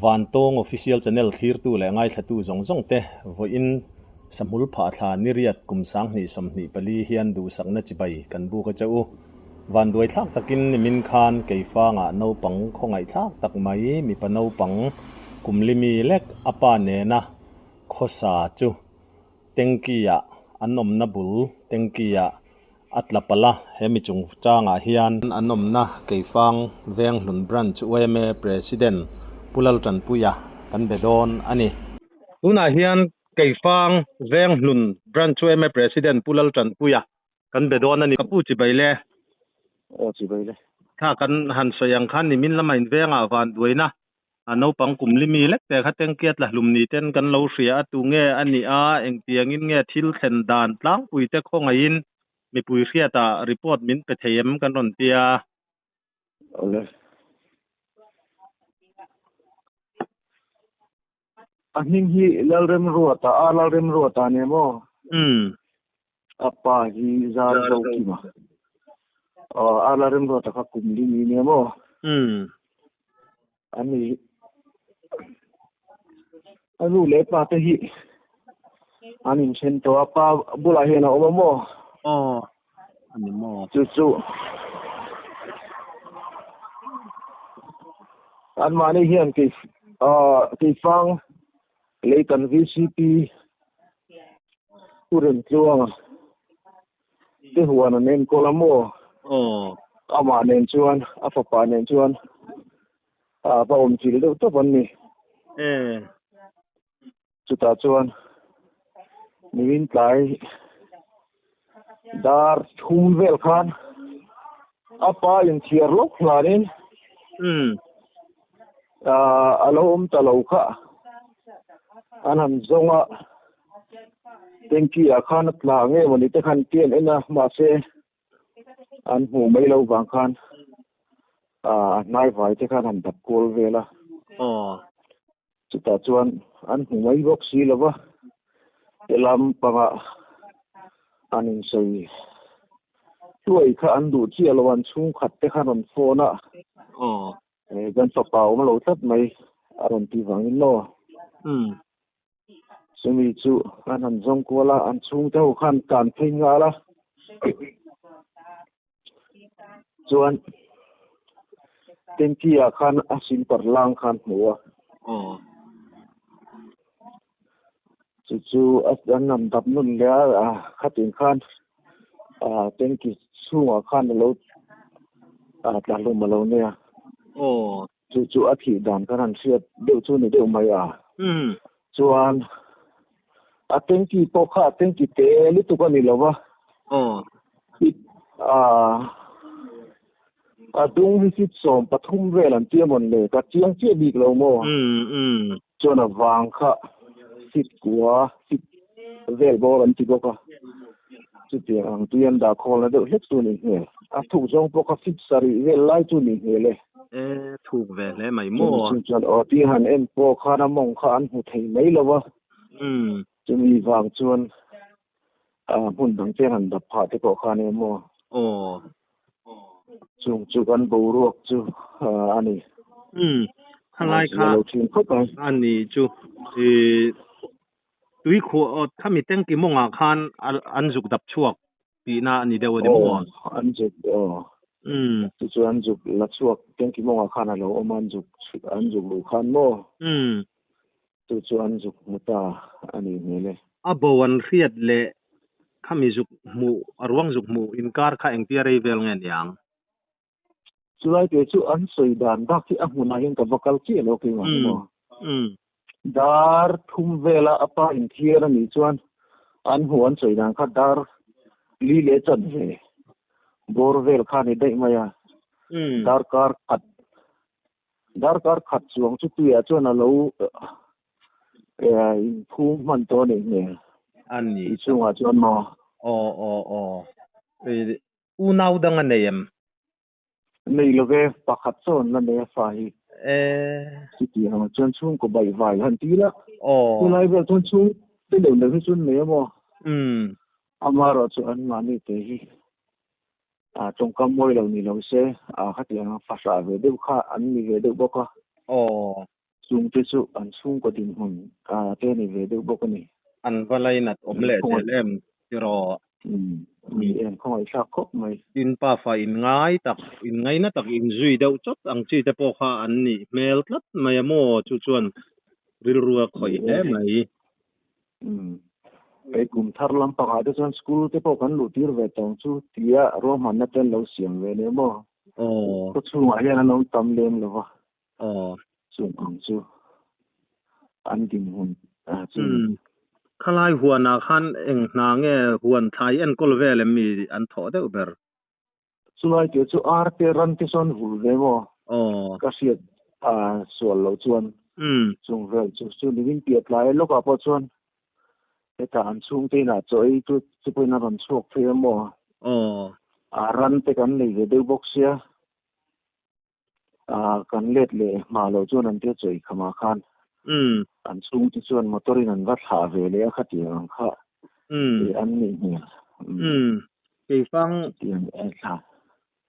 Vantawng Official Channel thlirtu leh ngaithlatu zawng zawng te vawiin Sahmul Phahthla Niriat kum 2024 hian duhsakna chibai kan buk a che u. Vanduaithlak takin nimin khan Keifangah naupang khawngaihthlak tak mai mipa naupang kum limi lek a pa nena khawsa chu Tanky-ah an awmna bul Tanky-ah a tla palh a, he mi chungchangah hian an awmna Keifang Venghlun Branch yma President Pu Laltanpuia kan be dawn a ni. Tunah hian Keifang Venghlun Branch yma President Pu Laltanpuia kan be dawn a ni. Ka pu chibai le. Aw chibai le. Thla kan han sawi ang khan nimin lama invengah vanduaina A naupang kum limi lek te kha tengkiat la hlum ni ten kan lo hria a, tu nge a nih a, engtiangin nge thil thlen dan tlangpui te khawngaihin mipui hriatah report min pe thei em kan rawn ti a. Awle. A hming hi Lalremruata, a Lalremruata a ni em aw? Umm. A pa hi Zar Zokima. Aw, a Lalremruata kha kum li ni nia maw? Umm. Ani a nu leh pa te hi an inthen tawh a, pa bulah hian a awm a maw? Aw, ani maw? Chu chu anmahni hian kei keifang Leitan VCP Pu Remtluanga te huan an enkawl a maw? Aw. Amah nen chuan, a fapa nen chuan a va awm chil deuh tawp an ni. E. Chutah chuan nimin tlai dar thum vel khan a pa inthiar lawk hlanin a lo awm ta lo kha an han zawng a, tanky ah khan a tla nge mawni te khan tian en a mahse an hmuh mai lo vang khan a hnai vai te khan han dap kual vel a. Chutah chuan an hmu mai bawk si lo va, he lam pangah an insawi hluai kha an duh chiah lo, an chhungkhat te khan rawn phone a, kan fapa awm lo tlat mai a rawn ti vangin maw. Chumi chu an han zawng kual a, an chhungte ho khan tan phei nghal a. Chuan tanky ah khan a silper lang khan hmu a. Aw. Chu chu an han dap nun leh a, khatin khan tanky chhungah khan alo tla hlum alo nia. Aw. Chu chu a thih dan khan han hriat deuh chu ni deuh mai a. Chuan a tanky pawh kha a tanky te lutuk a ni lo va. Aw. A dung hi fit 13 vel an tia mawn le ka chiang chiah bik lo maw. Chuan a vang kha fit kua fit vel bawr an ti bawk a. Chutiang ang tui an dah khawlna deuh hlek chu a nih hmel. A thuk zawng pawh kha fit sarih vel lai chu a nih hmel e. E, thuk ve hle mai maw. Chu chuan aw ti han en pawh khan a mawng kha an hmu thei mai lo va. Chumi vang chuan a hmun dang te han dap phah te pawh khan em maw. Aw. Chung chu kan boruak chu a ni. Khalai kha lo thin khawp mai. A ni chu. I tui khuah aw khami tanky mawngah khan an zuk dap chhuak tihna a ni deuh a ni maw? Aw, an zuk aw. Chu chu an zuk la chhuak tanky mawngah khan a lo awm a, an zuk an zuk luh khan maw? Chu chu an zuk hmu ta a nih hmel e. A bo an hriat leh khami zuk hmuh, a ruang zuk hmuh inkar kha engtia rei vel nge niang? Chulai te chu an sawi dan bak hi a hmunah hian ka va kal chiah lo keimah hi maw. Dar thum vela a pa inthiar a nih chuan an hmuh an sawi dan kha dar li leh chanve bawr vel kha a ni daih mai a. Darkar khat darkar khat chuang chu tuiah chuan a lo inphum hman tawh a nih hmel. A ni. Tih chhungah chuan maw. Aw aw aw. Unau dang a nei em? Nei lo ve, pakhat chaw an la nei a fa hi. E. Chuti ang chuan chhungkaw baih vai han ti la. Aw. Tunlai vel chuan chhung te deuh deuh hi chuan nei a maw? Umm. Amaherawh chu an mahni te hi a tawngkam mawi lo ni lo se, a khatiang fahrah ve deuh kha an ni ve deuh bawk a. Aw. Chungte chu an chhungkaw dinhmun te a ni ve deuh bawk a ni. An va lainat awm leh zel em tiraw? Ni em, khawngaihthlak khawp mai. Tin pafa in ngai tak, in ngaina tak in zui deuh chawt ang chi te pawh kha an nih hmel tlat mai a maw? Chu chuan rilru a khawih hle mai. Hei kum thar lampangah te chuan school te pawh kan luh tir ve tawng chu tia ruahmanna te an lo siam ve nia maw? Khaw chhungah hian an lo tam lem lo va. Aw. Chung ang chu an dinhmun chu. Khalai huanah khan eng hna nge huan thlai enkawl vel em mi an thawh deuh ber? Chulai te chu ar te ran te chuan vul ve maw? Aw. Ka hriat sual loh chuan chung vel chu chu nimin piah tlai lawkah pawh chuan hetah an chhungte inah chaw ei chu chu pawhin a rawn chhuak phei a maw? Aw. Ran te kan nei ve deuh bawk sia. Ah kan let leh hma loh chuan an tia chawi khamah khan an chhungte chuan motor in an va thlah ve leh a khatiang ang kha tih an nih hmel. Keifang Chutiang a thlah.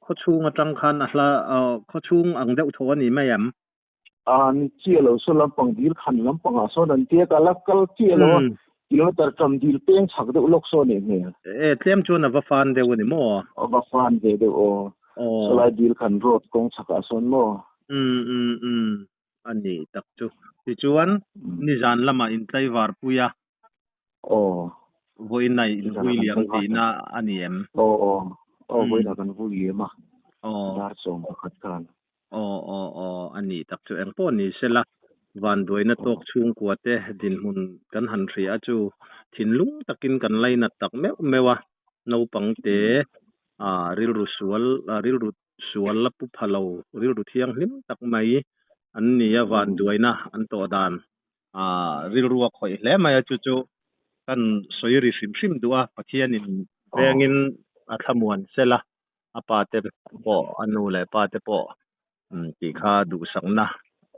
Khawchhung atang khan a hla khawchhung ang deuh tho a ni mai em? Ah ni chiah lo saw lampang dil khan lampangah sawn an tia ka la kal chiah lo a kilometer tam dil peng chhak deuh lawk saw a nih hmel. E tlem chuan a va fan deuh a ni maw? A va fan ve deuh aw. Sawlai dil khan road kawng chhakah sawn maw? Umm umm umm a ni tak chu. Tichuan nizan lamah intlaivar pui a. Aw. Vawiin a invui liam tihna a ni em? Aw aw aw vawiin ah kan vui liam a. Dar 11 khan. Aw aw aw a nih tak chu eng pawh ni sela vanduaina tawk chhungkua te dinhmun kan han hria a chu thinlung takin kan lainat tak meuh meuh a, naupang te ah rilru sual ah rilru sual la pu pha lo rilru thianghlim tak mai an ni a vanduaina an tawh dan ah rilru a khawih hle mai a chu chu kan sawi ri hrim hrim duh a Pathianin vengin a thlamuan sela. A pa te pawh a nu leh pa te pawh tih kha duhsakna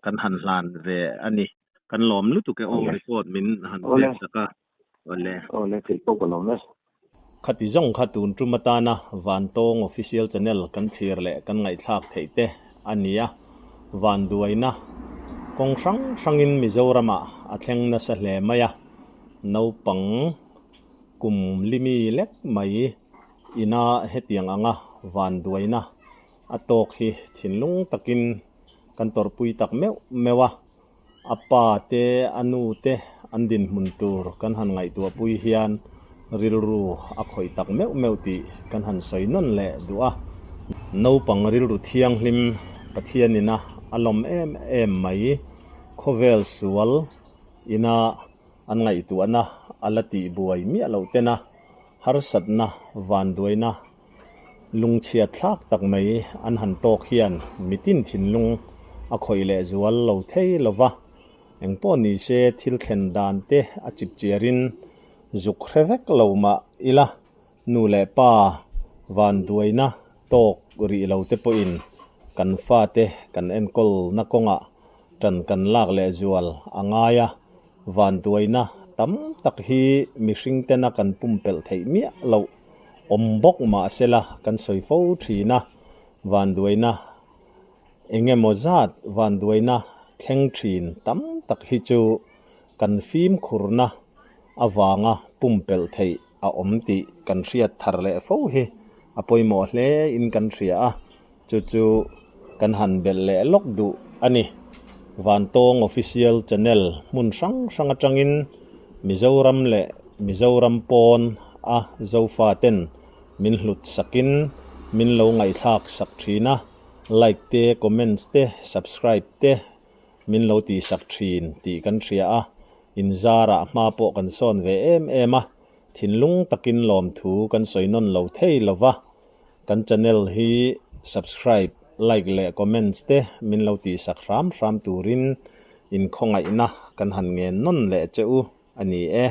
kan han hlan ve a ni. Kan lawm lutuk e aw report min han pek sak a. Awle. Awle theih pawh ka lawm e. Khati zawng kha tun tum atana Vantawng Official Channel kan thlir leh kan ngaihthlak theih te a ni a. Vanduaina kawng hrang hrangin Mizoramah a thleng nasa hle mai a. Naupang kum limi lek mai Ina hetiang anga vanduaina a tawk hi thinlung takin kan tawrhpui tak meuh meuh a, a pa te a nu te an dinhmun tur kan han ngaihtuahpui hian rilru a khawih tak meuh meuh tih kan han sawi nawn leh duh a. Naupang rilru thianghlim Pathianina a lawm em em mai, khawvel sual ina an ngaihtuahna a la tih buai miah loh tena harsatna, vanduaina, lungchhiat thlak tak mai an han tawk hian mitin thinlung a khawih leh zual lo thei lo va, engpawh ni se thil thlen dan te a chip chiarin zuk hre vek lo mah ila nu leh pa vanduaina tawk rih lo te pawhin kan fate kan enkawlna kawngah ṭan kan lak leh zual a ngai a. Vanduaina tam tak hi mihring tena kan pumpelh theih miah loh awm bawk mah sela kan sawi fo thin a, vanduaina eng emaw zat vanduaina thleng thin tam tak hi chu kan fimkhurna avanga pumpelh theih a awm tih kan hriat thar leh fo hi a pawimawh hle in kan hria a. Chu chu kan han belh leh lawk duh a ni. Vantawng Official Channel hmun hrang hrang atangin Mizoram leh Mizoram pawn a Zofa ten min hlut sakin min lo ngaihthlak sak thin a, like te, comments te, subscribe te min lo tih sak thin tih kan hria a, inzarah hma pawh kan sawn ve em em a, thinlung takin lawmthu kan sawi nawn lo thei lova. Kan channel hi subscribe, like leh comments te min lo tih sak hram hram turin in khawngaihna kan han ngen nawn leh che u a ni e.